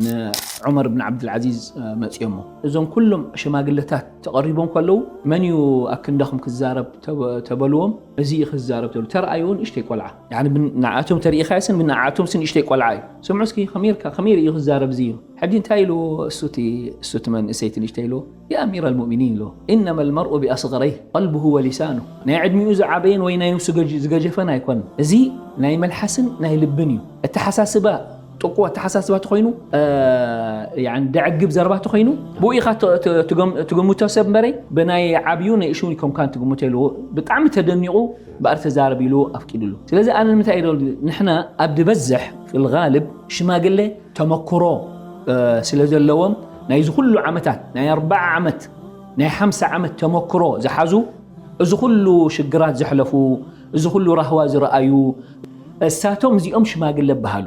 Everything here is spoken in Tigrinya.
ንዑመር ብን ዓብድልዓዚዝ መፅኦሞ። እዞም ኩሎም ሽማግለታት ተቐሪቦም ከለዉ፣ መን እዩ ኣብ ክንዳኹም ክዛረብ ተበልዎም፣ እዚ እዩ ክዛረብ ተብሉ። ተረኣይዎ ንእሽተይ ቆልዓ፣ ንዓቶም ተሪኢኻዮስን ብንዓኣቶምስ ንእሽተይ ቆልዓ እዩ። ስምዑ እስኪ ከመይ ርካ ከመይ ርእዩ ክዛረብ እዚ እዩ። ሕጂ እንታይ ኢሉ እሱቲ እሱቲ መንእሰይቲ ንእሽተይ ኢሉ፣ ያ ኣሚር ኣልሙእሚኒን ኢሉ፣ ኢነማ ልመርኡ ቢኣስغረይህ ቀልብሁ ወሊሳኑ። ናይ ዕድሚኡ ዝዓበየን ወይ ናይ ነብሱ ዝገጀፈን ኣይኮን። እዚ ናይ መልሓስን ናይ ልብን እዩ። ኣተሓሳስባ ጥቁ ኣተሓሳስባ ተኾይኑ ደዕግብ ዘረባ ተኾይኑ ብኡ ኢኻ ትግምቶ ሰብ እምበረይ ብናይ ዓብዩ ናይ እሹ ይኮንካን ትግምቶ ኢልዎ። ብጣዕሚ ተደኒቑ እምበኣር ተዛረብ ኢልዎ ኣፍቂድሉ። ስለዚ ኣነ ንምንታይ ኢለ ንሕና ኣብ ዝበዝሕ ፊልጋልብ ሽማግለ ተመክሮ ስለ ዘለዎም ናይዚ ኩሉ ዓመታት ናይ ኣርባዓ ዓመት ናይ ሓምሳ ዓመት ተመክሮ ዝሓዙ እዚ ኩሉ ሽግራት ዘሕለፉ እዚ ኩሉ ራህዋ ዝረኣዩ እሳቶም እዚኦም ሽማግለ በሃሉ።